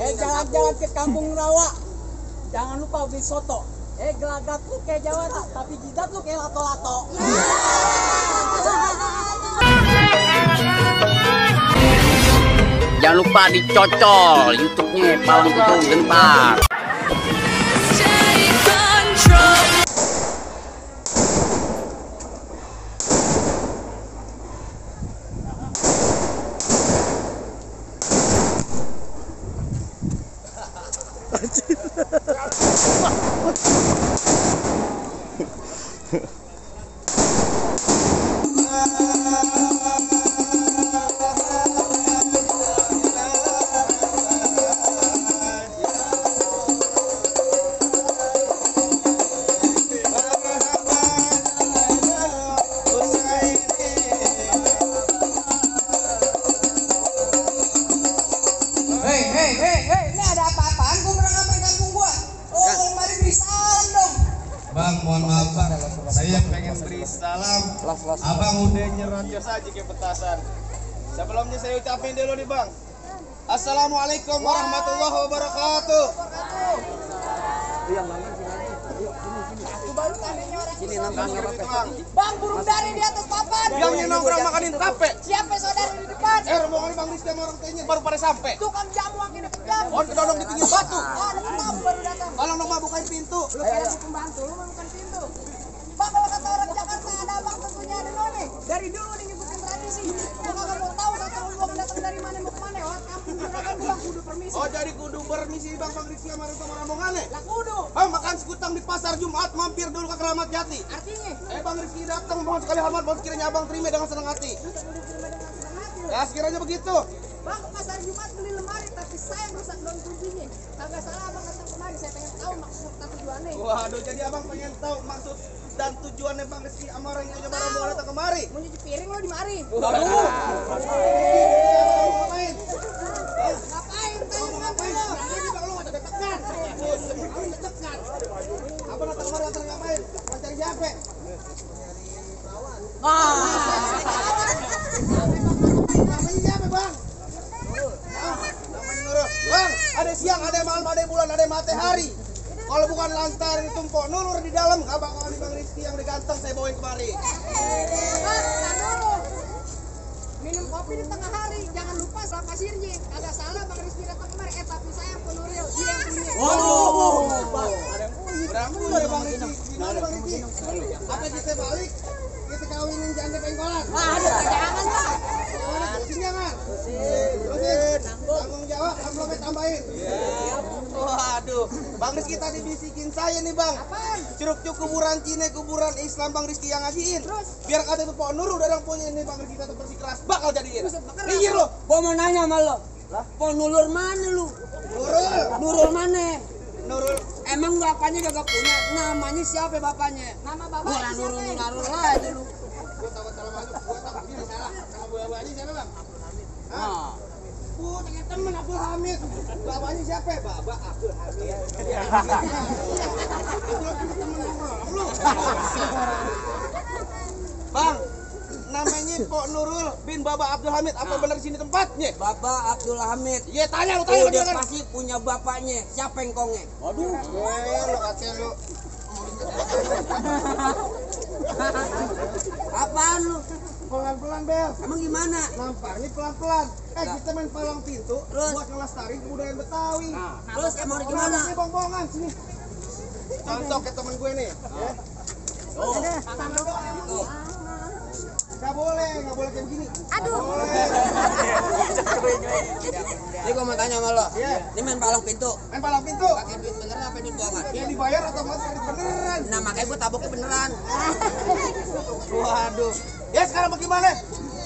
Jalan-jalan ke Kampung Rawa, jangan lupa beli soto. Gelagat lu kayak Jawara, tapi jidat lu kayak lato-lato. Jangan lupa dicocol YouTube-nya Palang Pintu Gentar. Bang, mohon maaf bang, saya pengen beri salam. Abang udah nyerocos aja ke petasan. Sebelumnya saya ucapin dulu nih bang, Assalamualaikum warahmatullahi wabarakatuh. Sini Bang, burung dari di atas papan. Yang nongkrong makanin tape. Siapa saudara di depan? Rombongan Bang Rizky sama orang tuanya baru pada sampai. Tukang jamu akhirnya kejam. Pohon kedodong di pinggir batu. Ada tamu baru datang. Tolong dong Bang, bukain pintu. Lu kira aku pembantu, lu bukan pintu. Bang, kalau kata orang Jakarta ada abang tentunya ada none. Dari dulu nih ngikutin tradisi. Gua kagak mau tahu datang lu datang dari mana mau kemana. Wah, kampung juragan gua kudu permisi. Oh, jadi kudu permisi Bang Rizky sama rombongannya. Lah kudu. Bang, makan sekutang di pasar Jumat, mampir dulu ke Keramat Jati. Artinya? Bang Rizky datang, mohon sekali hormat, mohon sekiranya abang terima dengan senang hati. Ya, sekiranya begitu. Bang, ke pasar Jumat beli lemari, tapi saya rusak daun kuncinya. Kagak salah abang datang kemari, saya pengen tahu maksud dan tujuannya. Waduh, jadi abang pengen tahu maksud dan tujuannya Bang Rizky sama orang yang nyoba rombongan datang kemari. Mau nyuci piring lo di mari. Waduh. Ngapain? Ngapain? Ngapain? Ini Bang lu enggak tekan. Tekan. Apa datang kemari datang ngapain? Mau cari siapa? Namanya siapa, Bang? Namanya Nurul. Bang, ada siang, ada malam, ada bulan, ada matahari. Kalau bukan lantar itu tumpuk nurul di dalam, gak bakal di Bang Rizky yang diganteng saya bawain kemari. Minum kopi di tengah hari, jangan lupa sama pasirnya. Kagak salah Bang Rizky datang kemari, tapi saya penuril, dia yang punya. Wow, berapa ya Bang Rizky? Gimana Bang Rizky? Apa kita balik? Kita kawinin janda pengkolan. Jangan lah. Terusin jangan. Terusin. Tanggung jawab, amplopnya tambahin. Waduh, Bang Rizky tadi bisikin saya nih Bang. Apaan? Curug-curug kuburan Cina, kuburan Islam Bang Rizky yang ngajiin. Terus? Biar kata itu Pok Nurul dan punya ini Bang Rizky tetap bersih keras bakal jadiin. Bekeras. Iya lo. Gua mau nanya sama lo. Pok Nurul mana lu? Nurul mana? Nurul. Emang bapaknya gak punya? Namanya siapa bapaknya? Nama bapaknya siapa? Nurul aja lu. Gua tahu salah masuk, gua tahu ini salah. Sama Bu Ani siapa Bang? Nah. Punya temen Abdul Hamid. Bapaknya siapa? Baba Abdul Hamid. Bang, namanya Pok Nurul bin Baba Abdul Hamid. Apa benar di sini tempatnya? Bapak Abdul Hamid. Iya, tanya lu tanya Dia kan. pasti punya bapaknya. Siapa engkongnya? Waduh, lu kata lu. Apaan lu? Pelan-pelan Bel. Emang gimana? Nampaknya pelan-pelan. Kita main palang pintu Terus? buat ngelestariin kebudayaan Betawi. Terus emang gimana? Ini bong-bongan sini. Contoh ke temen gue nih. Ya. Nggak boleh kayak begini. Aduh. Ini gua mau tanya sama lo. Iya. Ini main palang pintu. Main palang pintu. Pakai duit beneran apa duit bohongan? Ya dibayar atau mas beneran. Nah makanya gua taboknya beneran. Waduh. Ya sekarang bagaimana?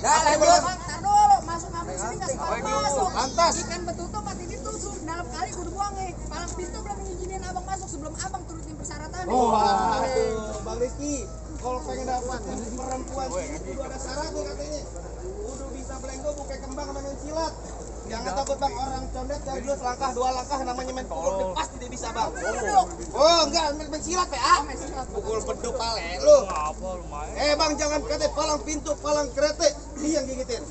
Dah lanjut. Ntar dulu, masuk sini nggak sekolah masuk. Lantas. Ikan betutu pasti ditusuk. Dalam kali kudu buangnya. Palang pintu belum ngizinin abang masuk sebelum abang turutin persyaratan. Waduh, Bang Rizky. Kalau pengen dapat perempuan sini kudu ada syaratnya katanya. Kudu bisa belenggo, buka kembang sama main silat. Jangan takut Bang, orang condet dari dulu selangkah dua langkah namanya main pukul pasti dia bisa Bang. Oh enggak, main silat PA. Pukul beduk kali lu. Bang jangan kate palang pintu, palang kereta. dia yang gigitin.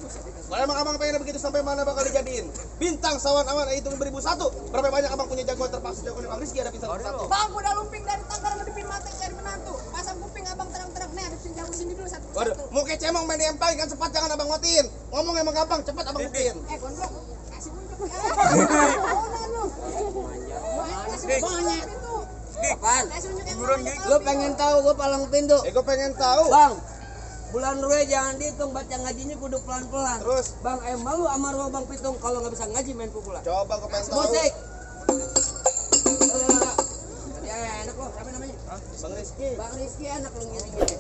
Kalau emang abang pengen begitu sampai mana bakal dijadiin bintang sawan awan itu beribu satu. Berapa banyak abang punya jagoan terpaksa jagoan Bang Rizky ada bintang satu. Bang, udah lumping dari tanggal ngedipin mata cari menantu. Pasang kuping abang terang-terang. Nih, hadasin jago sini dulu satu. Waduh, mau kayak cemong main di empang kan cepat jangan abang ngotin. Ngomong emang gampang, cepat abang buktiin. Gondrong. Kasih buntut. Mana lu? Kasih banyak itu. Apaan? Kasih unjuk yang mana? Gue pengen tahu, gue palang pintu. Gue pengen tahu. Bang, bulan Rue jangan dihitung, baca ngajinya kudu pelan-pelan. Terus? Bang, malu sama Rue Bang Pitung kalau nggak bisa ngaji main pukul. Coba gue pengen tahu. Musik. Tadi enak loh, siapa namanya? Bang Rizky. Bang Rizky enak lo ngiri-ngiri.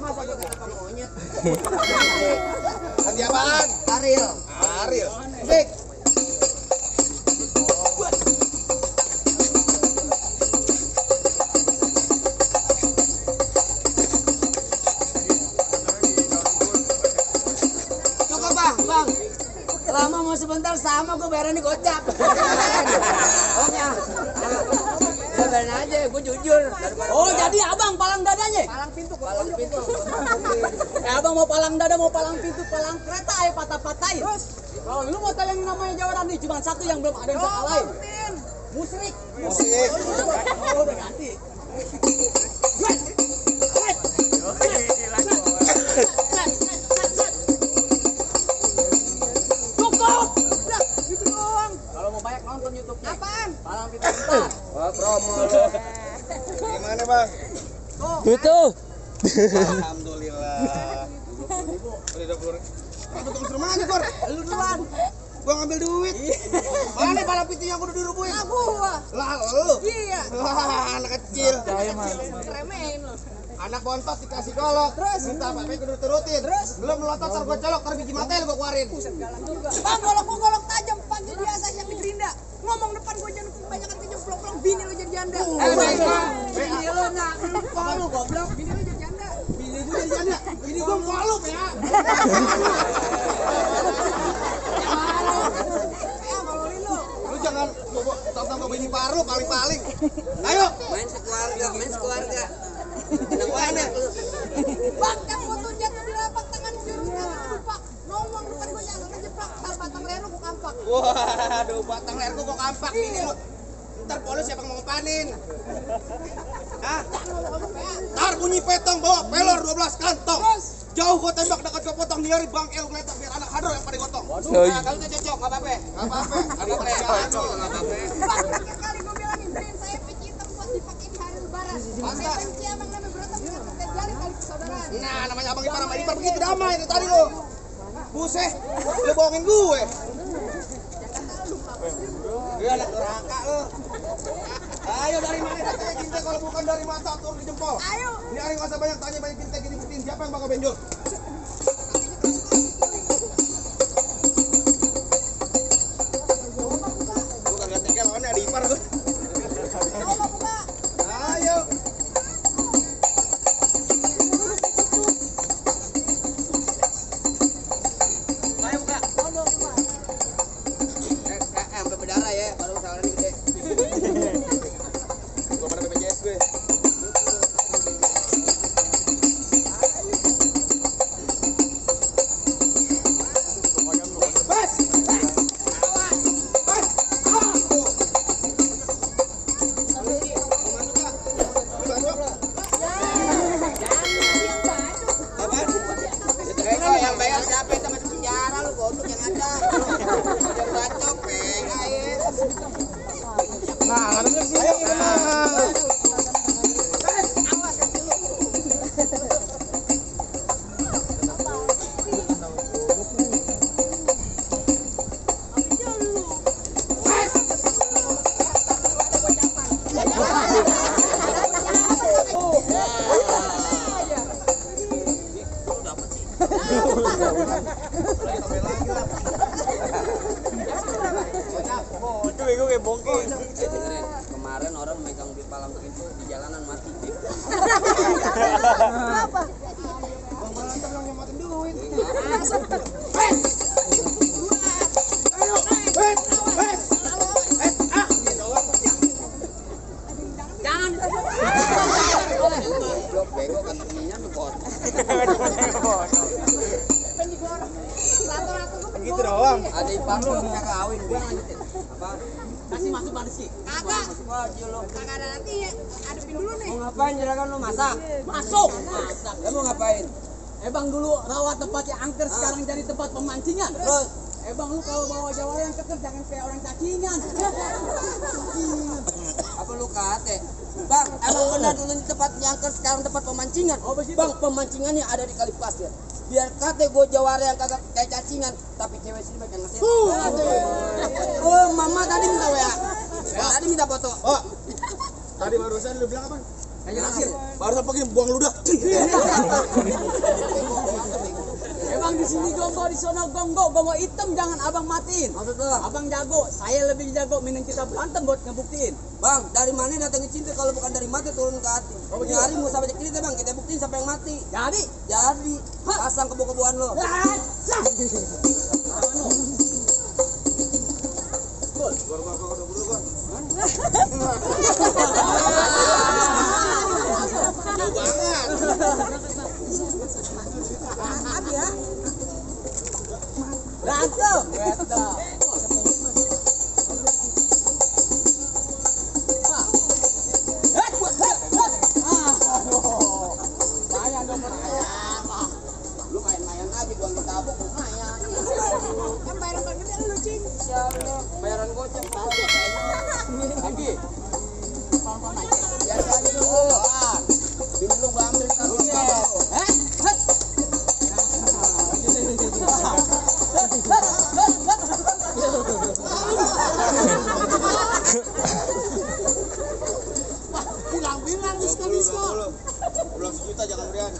Masa gue kata Bang Monyet? Nanti apaan? Ariel. Ariel. Musik. Cukup bang. Lama mau sebentar sama gue bayaran nih gocap. Oke. Gue bayarin aja, gue jujur. Oh jadi abang palang dadanya? Palang pintu. Palang pintu. Abang mau palang dada, mau palang pintu, palang kereta ya patah-patahin. Terus? Kalau lu mau tahu yang namanya jawaban nih cuma satu yang belum ada yang bisa kalahin. Tin. Musrik. Musik. Oh udah ganti. Cukup. Udah, gitu doang. Kalau mau banyak nonton YouTube-nya. Apaan? Palang pintu bentar. Wah, promo lu. Gimana, Bang? Itu. Alhamdulillah. 20.000. Apa tuh rumah aja, Gor? Lu duluan. Gua ngambil duit. Mana nih palang pintu yang kudu dirubuhin? Nah, gua. Lah, lu. Iya. Wah, anak kecil. Remehin lu. Anak bontot dikasih golok. Terus minta apa-apa kudu turutin. Terus belum melotot tar gua colok, tar biji mata gua keluarin. Bang, golok gua golok tajam pagi biasa yang di gerinda. Ngomong depan gua jangan kebanyakan kejemplok-plok bini lu jadi janda. Bini lu nak, lu goblok. Bini lu jadi janda. Bini gua jadi janda. Bini gua kolok ya. Malolin lu. Lu jangan tonton ke bini baru paling-paling. Ayo. Main sekeluarga. Enak banget lu. Bang, kan fotonya tuh di lapak tangan jurus kagak lupa. Ngomong depan gua jangan ngejeplak. Tar batang leher lu gua kampak. Waduh, batang leher gua kok kampak bini lu. Ntar polisi siapa yang mau panin? Hah? Ntar bunyi petong bawa pelor 12 kantong. Jauh gua tembak dekat gua potong nyari bang el ngeletak biar anak hadro yang pada gotong. Nah, kalau udah cocok enggak apa-apa. Enggak apa-apa. Enggak apa-apa. Bang, terakhir kali gua bilangin beliin saya peci hitam buat dipakai di hari lebaran. Saya benci emang namanya berontak dengan terjadi kali persaudaraan. Nah, namanya abang ipar sama ipar begitu damai itu tadi lo. Buset, lu bohongin gue. Dia anak durhaka lo. Ayo dari mana datangnya cinta kalau bukan dari mata turun di jempol. Ayo. Ini hari nggak usah banyak tanya banyak cinta gini buktiin siapa yang bakal benjol. Gue kagak tegel lawannya ada ipar gue. Coba buka. Ayo. Ayo buka. Sampai berdarah ya, kalau usahawan ini gede. Gue pada BPJS gue. Bas! Bas! Yang bayar siapa itu masuk penjara lu goblok yang ada. Yang bacok air. Nah, ngadepnya sini. Ayo, Itu bego kayak bongking. Dengerin, kemarin orang megang di palang pintu di jalanan mati. Kenapa? Bang Berantem yang nyematin duit. Jangan. Goblok bego kan minyak tuh bot. Pendigoreng. Bang lu nggak kawin. Gua lanjutin. Apa? Kasih masuk Bang Rizky. Kagak. Masuk aja lu. Kagak ada nanti ya. Adepin dulu nih. Mau ngapain juragan lu masak? Masuk. Masak. Lu mau ngapain? Bang dulu rawat tempatnya angker sekarang jadi tempat pemancingan. Terus Bang lu kalau bawa Jawa yang keker jangan kayak orang cacingan. Apa lu kate? Bang, emang benar dulu di tempat nyangker sekarang tempat pemancingan. Oh, Bang, pemancingannya ada di kali pasir. Biar kate gue jawara yang kagak kayak cacingan, tapi cewek sini banyak ngasih. Oh, mama tadi minta WA. Tadi minta foto. Oh, tadi barusan lu bilang apa? Kayak ngasih. Barusan pergi buang ludah. Bang di sini gongo, di sono gongo hitam jangan abang matiin. Maksud lo? Abang jago, saya lebih jago, mending kita berantem buat ngebuktiin. Bang, dari mana datangnya cinta kalau bukan dari mati turun ke hati? Oh, nyari mau sampai cerita bang, kita buktiin sampai yang mati. Jadi, pasang kebo-keboan lo. Jauh banget. Berantem. Betul. Lu main-main aja gua ketabok lumayan. Kan bayaran paling gede lu, Cing. Insyaallah bayaran gocap lagi. Biasa aja dulu. Bini lu gua ambil kartunya. Bilang-bilang disko-disko. Belum sejuta jangan berian.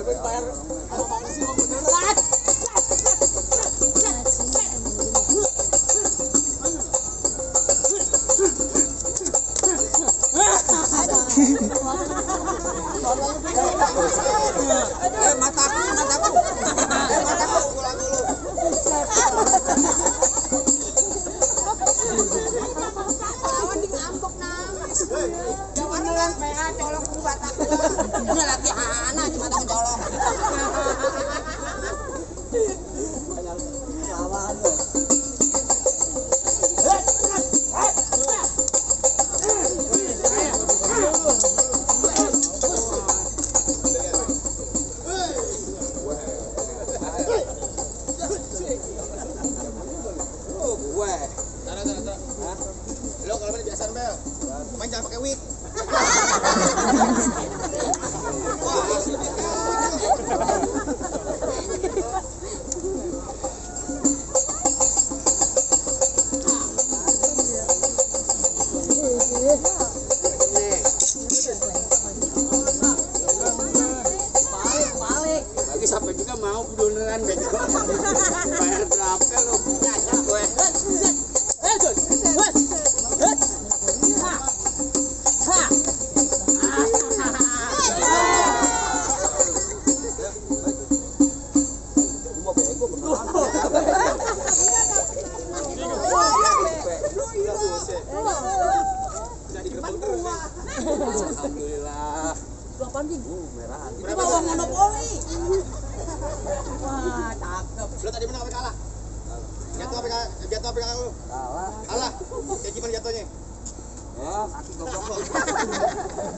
Bayar apa sih mau beneran? Mataku. Pulang dulu. Lawan di ngambek nangis. Jangan bilang PA colok ku batak. Udah latihan aja mata mencolok. Lo kalau main biasa bel. Main jangan pakai wig. Balik. Lagi sampai juga mau beneran bego. Bayar berapa lo? Nyacak gue. Alhamdulillah. Itu apaan Jing? Merah. Itu bawang monopoli. Wah, cakep. Lo tadi menang apa kalah? Jatuh apa kalah lu? Kalah. Kayak gimana jatuhnya? Ya, kaki goblok.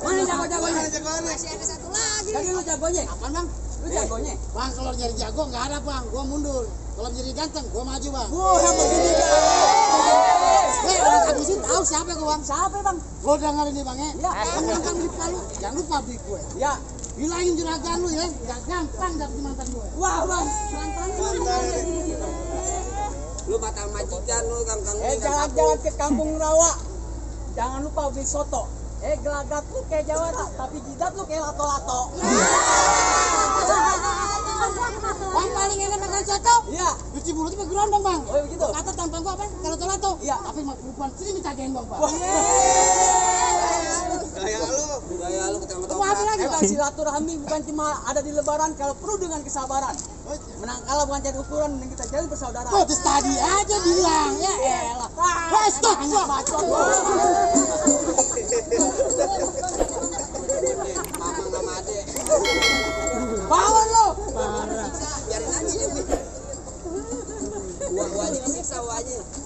Mana jago-jagonya? Masih ada satu lagi. Jadi lu jagonya? Apaan bang? Lu jagonya? Bang kalau nyari jago nggak ada bang, gua mundur. Kalau nyari ganteng, gua maju bang. Wah, yang begini kan. Orang habisin tahu siapa gua bang? Siapa bang? Lo dengerin nih bang ya. Ya. Kamu kan beli palu, jangan lupa beli gue. Ya. Bilangin juragan lu ya, nggak gampang dapet mantan gue. Wah bang, mantan. Lu mata majikan lu kang. Jalan-jalan ke Kampung Rawa. Jangan lupa beli soto. Gelagat lu kayak Jawa tapi jidat lu kayak lato-lato. Bang paling enak makan soto. Iya. Cuci mulut pakai gerondong bang. Oh begitu. Kata tampang gua apa? Kalau lato. Iya. Tapi mau perempuan sini minta gendong bang. Budaya lu ketemu Mau apa lagi bang? silaturahmi bukan cuma ada di lebaran, kalau perlu dengan kesabaran. Menang kalah bukan jadi ukuran, mending kita jalin bersaudara. Oh terus tadi aja bilang ya elah. Stop. Bacot. Mamang sama adek. Bangun lu. aja.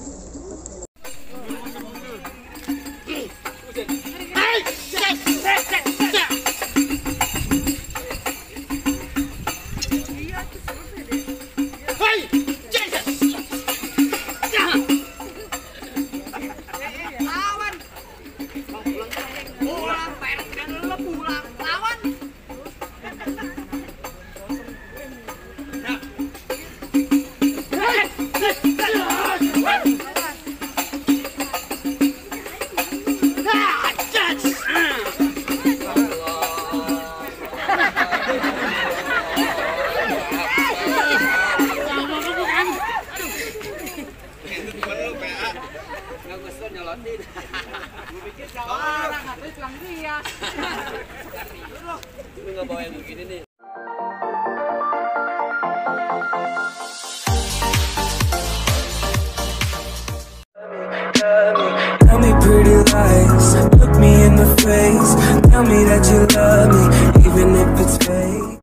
Lu nggak bawa yang begini nih. Tell me pretty lies, look me in the face. Tell me that you love me, even if it's fake.